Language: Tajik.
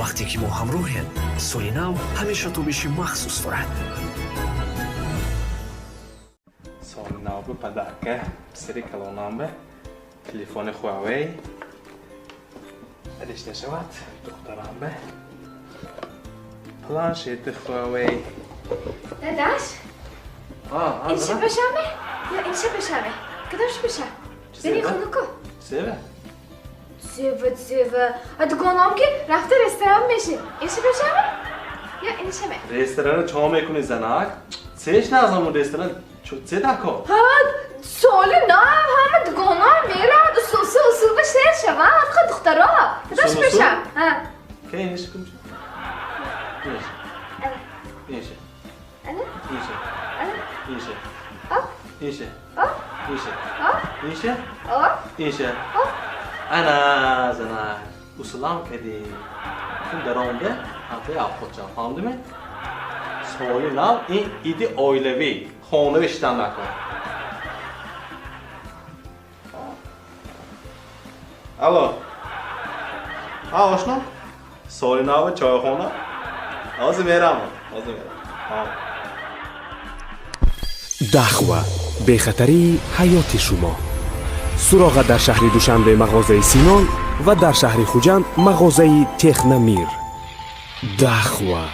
Вақте ки мо ҳамроҳем, соли нав ҳамеша тобиши махсус дорад. Соли навбе подарка писари калонамбе телефони Хуавей адиш нашавад, духтарамбе планшети Хуавей. Дадаш, ин чӣ пешаме ё ин чӣ пешаме? Кадомш пеша? Бери хунуку. Сева. Зева, зева. А дугонам ки рафта ресторан мешин. Ин чӣ пешаме ё ин чиме? Ресторана чо мекунӣ, занак? Сеш назамун ресторан се дако. Ҳа, соли нав ҳама дугонам меравад, усул усул ба шер шавад. Ха, духтаро. Кадомш Усул, пеша? Усул? Ҳа. Ке, иниш кун? Иниш. Ана. Инше. Ана. Инше. Ана. Инше. Оп. Инше. Оп. Инше. Оп. Инше. Оп. Инше. Оп. Ана, занак, усулам кадӣ. Кун даромда ҳамтаи авқотчам, фаҳмдими? Соли нав ин иди оилавӣ, хона бешитан накун. Алло, ҳа, ошно, соли нави чойхона, ҳозир мерам, ҳозир мерам. Дахва, бехатарии ҳаёти шумо. Суроға дар шаҳри Душанбе, мағозаи Синон, ва дар шаҳри Хуҷанд, мағозаи Технамир. Дахва.